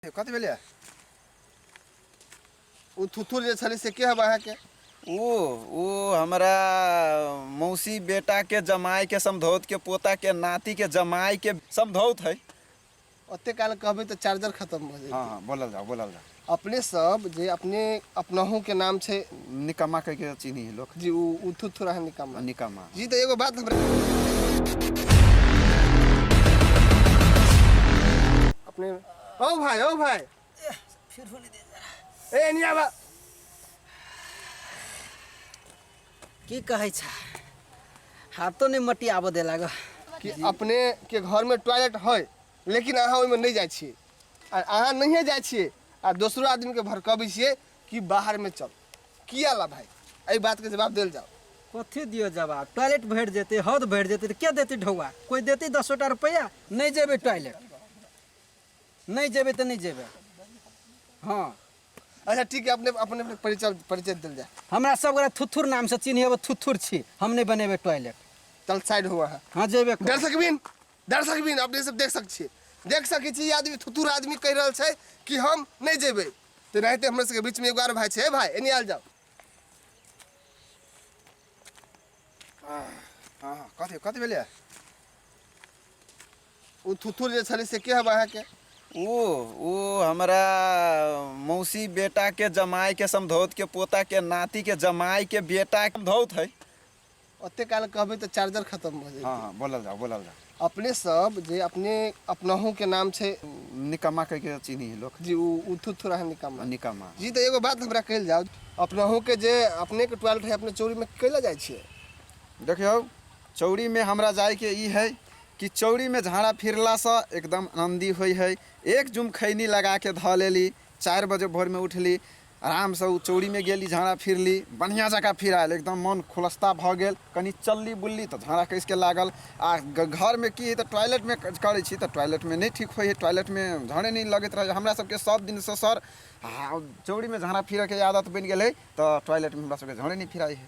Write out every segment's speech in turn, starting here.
कथी भेलै? ओ थुथुर जे छलै से के हब अहाँके? ओ हमरा मौसी बेटा के जमाई के समधौत के पोता के नाती के जमाई के समधौत है। ओते काल कहबै तऽ चार्जर खत्म भऽ जेतै। हाँ हाँ, बोलल जाओ, बोलल जाओ। अपने सब जे अपने अपनहु के नाम छै निकम्मा कह के चिन्ही है लोग। जी, उ थुथुर अहाँ निकम्मा। निकम्मा। जी, तऽ एगो बात हमरा अपने ओ भाई, ओ भाई, फिर होने दे जरा। ए निया बा। की कहै छ, हाथो नहीं मटी आबऽ दे लागो। कि अपने के घर में टॉयलेट है लेकिन अहाँ ओहिमे नहीं जाइ छियै, आ अहाँ नहिए जाइ छियै आ दोसरो आदमी के भड़कबै छियै कि बाहर में चल। किया ला भाई, एहि बात के जवाब देल जाओ। कथी दियो जवाब? टॉयलेट भरि जेतै, हद भरि जेतै तऽ के देतै ढौआ? कोइ देतै 10टा रुपैआ? नहीं जेबै टॉयलेट, नहीं जेबै तऽ नहीं जेबै। हाँ। अच्छा ठीक है, अपने अपने अपने परिचय देल जाए। हमरा सब गोरा थुथुर नाम से चिन्हब, थुथुर छी हम, नहीं बनेबै टॉयलेट। चल साइड हुआ है। हाँ जेबै। दर्शकबिन, दर्शकबिन अपने सब देख सकै छियै, देख सकै छी ई आदमी थुथुर आदमी कहि रहल छै कि हम नहीं जेबै। तेनाहिते हमरा सबके बीचमे एगो आर भाई छै। ए भाई, एनी आयल जाओ। हाँ हाँ, कथी कथी भेलै? ओ थुथुर जे छलै से के हब अहाँके? ओ हमरा मौसी बेटा के जमाई के समधौत के पोता के नाती के जमाई के बेटा के समधौत है। ओते काल कहबै तऽ चार्जर खत्म भऽ जेतै। हाँ हाँ, बोलल जाओ, बोलल जाओ। अपने सब जे अपने अपनहु के नाम छै निकम्मा कह के चिन्ही है लोग। जी, उ थुथुर अहाँ निकम्मा। निकम्मा। जी, तऽ एगो बात हमरा कहल जाओ, अपनहु के जे अपने के टॉयलेट है, अपने चौरी में कैला जाइ छियै? देखियौ, चौरी में हमरा जाय के ई है कि चौरी में झाड़ा फिरला से एकदम आनंदी होइ है। एक जुम खैनी लगा के धऽ लेली, 4 बजे भोर में उठली, आराम से उ चौरी में गेली, झाड़ा फिरली, बढ़िया जकाँ फिरायल, एकदम मन खुलस्ता भऽ गेल। कनि चलली बुलली तऽ झाड़ा कसि के लागल। आ घर में की है तऽ टॉयलेट में करै छी तऽ टॉयलेट में नहीं ठीक होइ है, टॉयलेट में झाड़े नहीं लगैत रहै। हमरा सबके सब दिन से सर चौरी में झाड़ा फिरऽ के आदत बनि गेल है तऽ टॉयलेट में हमरा सबके झाड़े नहीं फिराइ है।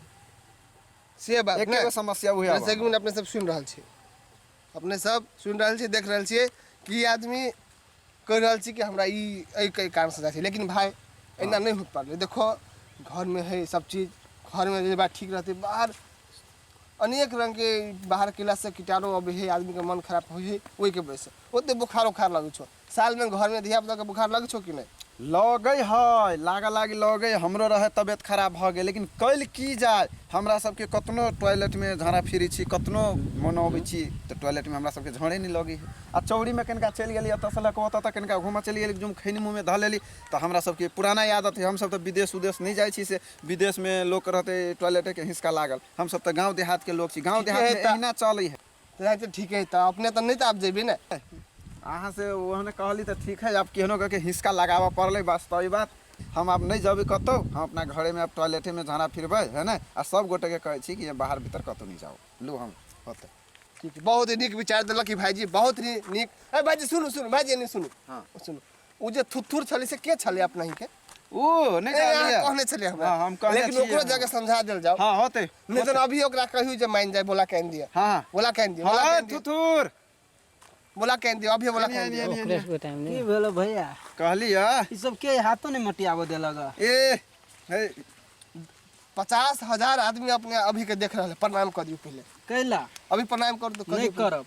से बात एके ने? गो समस्या उहे आब। दर्शक अपने सब सुनि रहल छी, अपने सब सुनि रहल छी, देख रहल छियै कि आदमी कहि रहल छी कि हमरा ई एहि के कारण से जाइ छै। लेकिन भाई एना नहीं हो पारलै। देखो घर में है सब चीज, घर में जे बात ठीक रहतै, बाहर अनेक रंग के बाहर केला से कीटाणु अबै है, आदमी के मन खराब होइ है, ओहि के वजह से ओते बुखार उखार लगै छौ। साल में घर में धिया पुता के बुखार लगै छौ कि नहीं? लगै है, लागा लागी लगै, हमरो रहे तबियत खराब भऽ गेल। लेकिन कैल की जाय, हमरा सबके कतनो टॉयलेट में झाड़ा फिरै छी, कतनो मन अबै छी तऽ टॉयलेट में हमरा सबके झाड़े नहीं लगै है। आ चौरी में कनिका चलि गेली एतऽ से लऽ कऽ ओतऽ तक कनिका घूमऽ चलि गेली, जुम खैनी मुँह में धऽ लेली तऽ हमरा सबके पुराना आदत है। हमसब तऽ विदेश उदेश नहीं जाइ छी, से विदेश में लोक रहतै टॉयलेटे के हिसका लागल, हमसब तऽ गाँव देहात के लोक छी, गाँव ठीके देहात है में तऽ। एहिना चलै है। तऽ तऽ ठीक है, तऽ अपने तऽ नहीं तऽ आब जेबी ने? अहाँ से ओहने कहली तऽ ठीक है, आब केहनो करके हिसका लगाबऽ पड़लै बस। तऽ ई बात हम आब नहीं जेबै कतौ, हम अपना घरे में आब टॉयलेटे में झाड़ा फिरबै है ने। आ सब गोटे के कहै छी कि बाहर भीतर कतौ नहीं जाओ। लू हम होतै। ठीक, बहुत ही नीक विचार देलक कि भाईजी, बहुत ही नीक। ए भाईजी सुनू, सुनू भाईजी, नहीं सुनू। हाँ। सुनू, उ जे थुथुर छलै से के छलै अपना ही के? ओ नहीं ए, अहाँ कहलियै। कहने छलियै हमरा। हाँ, हम कहने लेकिन छियै। ओकरो जगह समझा देल जाओ। हाँ, होतै। नहीं तो अभी ओकरा कहियो जे मान जाए, बोला कहन दिया। हाँ। बोला कहन दिया, बोला हाँ, कहन दिया। थुथुर। बोला कहन दिया, अभी बोला एनी, कहन एनी, दिया। एनी, ओकरे एनी। सबके टाइम की नहीं। भेलो भैया? कहलियै। ई सब के हाथो नहीं मटियाबऽ देलक। ए, हे। 50,000 आदमी अपने अभी के देख रहल है, प्रणाम कर दियौ पहिले। कैला? अभी प्रणाम कर दो, कर नहीं दियौ। करब।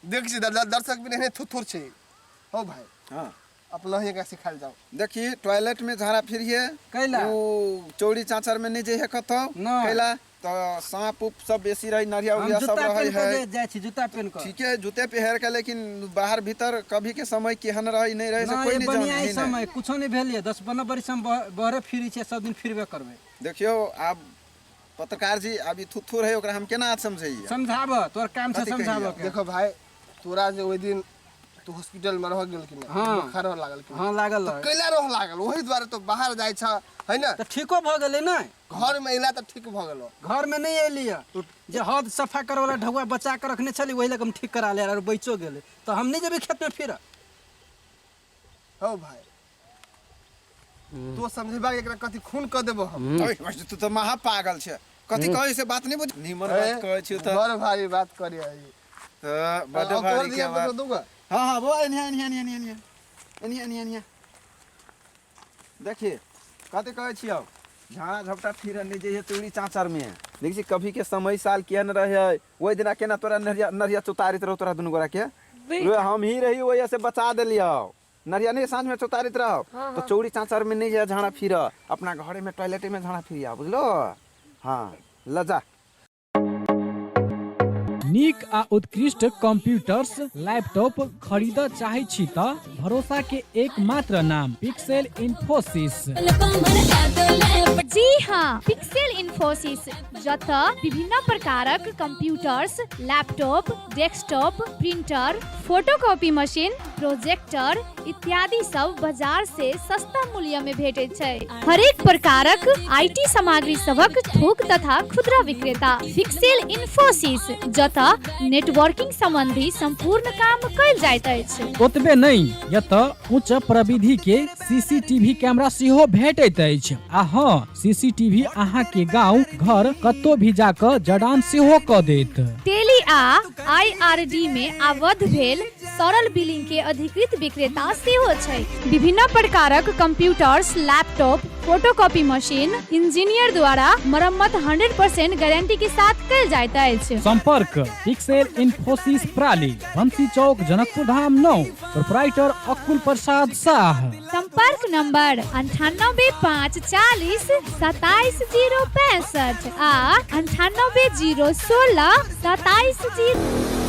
देख छी, दर्शक भी नहीं थुथुर छै। हो भाई। हाँ। अपना ही एकरा सिखायल जाओ। देखी टॉयलेट में झाड़ा फिरिए। कैला? उ चौड़ी चाचर में नहीं जइहे कतौ। नहीं। कैला तो सांप उप सब बेसी रही, नरिया हम उरिया सब जूता रहे पहन है। के जाइ छी, जूता पहन के। ठीक है, जूते पहन के, लेकिन बाहर भीतर कभी के समय केहन रही नहीं रहे से ना, कोई ये नहीं बढ़िया जाने ई है ना। समय कुछो नहीं भेल ये, 10-15 बरिस हम बहरे फिरी छियै, सब दिन फिरबे करबै। देखियौ आब पत्रकार जी, आब ई थुथुर है, ओकरा हम केना समझैयै? समझाब, तोर काम छै कथी कहियै? समझाबऽ के। देखो भाई, तोरा जे ओहि दिन तू हॉस्पिटल में रह गेल कि नहीं? हाँ। बुखार रह लागल कि नहीं? हाँ, लागल तो रहे। कैला रह लागल? ओहि दुआरे तो बाहर जाइ छ है ना? तऽ ठीको भऽ गेलै ने। घर में अइला तऽ ठीक भऽ गेलो। घर में नहीं एलियै, जे हद सफा करे वाला ढौआ बचा के रखने छली, वही लग हम ठीक करा ले और बचो गेलै, तऽ हम नहीं जेबै खेत में फिर। हौ भाई, तो समझेबा एकरा कथी खून कऽ देबो हम। ओए, ओए, तू तऽ महा पागल छै, कथी कहै से बात नहीं बुझ, निमन बात कहै छी तऽ। बड़ भारी बात करी है। तऽ बड और तोहर भारी के धिया पुता बात। दूगो? हाँ, हाँ, वो एनिहा, एनिहा, एनिहा, एनिहा, एनिहा। एनिया एनिया एनिया देखिए कथी कहै छियौ झाड़ा झपटा फिर नहीं जइहे चूड़ी चाँचर में देखै छी कभी के समय साल केहन रहे है ओहि दिना केना तोरा नरिया नरिया चुतारित रहो तोरा दुनू गोरा के रे हम ही रही वजह से बचा देलियौ नरिया नहीं साँझ में चुतारित रहो तो चौड़ी चाँचर में नहीं जा झाड़ा फिर अपना घरे में टॉयलेट में झाड़ा फिरिया बुझलो हाँ ल जा। नीक आ उत्कृष्ट कंप्यूटर्स लैपटॉप खरीदऽ चाहै छी तऽ भरोसा के एकमात्र नाम पिक्सेल इन्फोसिस। जी हाँ, पिक्सेल इन्फोसिस, जतऽ विभिन्न प्रकारक computers, laptop, desktop, printer, photocopy machine, projector इत्यादि सब बाजार से सस्ता मूल्य में भेटैत छै। हरेक प्रकारक IT सामग्री सभक थोक तथा खुदरा विक्रेता पिक्सेल इन्फोसिस, जतऽ नेटवर्किंग संबंधी संपूर्ण काम कयल जाइत अछि। ओतबे नहि, एतऽ उच्च प्रविधि के सीसीटीवी कैमरा सेहो भेटैत अछि आ हँ, सीसीटीवी अहाँ के गांव घर कतौ भी जा कऽ जड़ान सेहो कऽ देत। टेली आ आईआरडी में आबद्ध भेल सरल बिलिंग के अधिकृत विक्रेता सेहो छै। विभिन्न प्रकारक computers, laptop, photocopy machine engineer द्वारा मरम्मत 100% गारंटी के साथ कयल जाइत अछि। संपर्क पिक्सेल इन्फोसिस प्राली, बंसी चौक, जनकपुर धाम 9, प्रोपराइटर अकुल प्रसाद शाह। संपर्क नंबर 98 5 40 27 0 65 आ 98 0 16 27 0।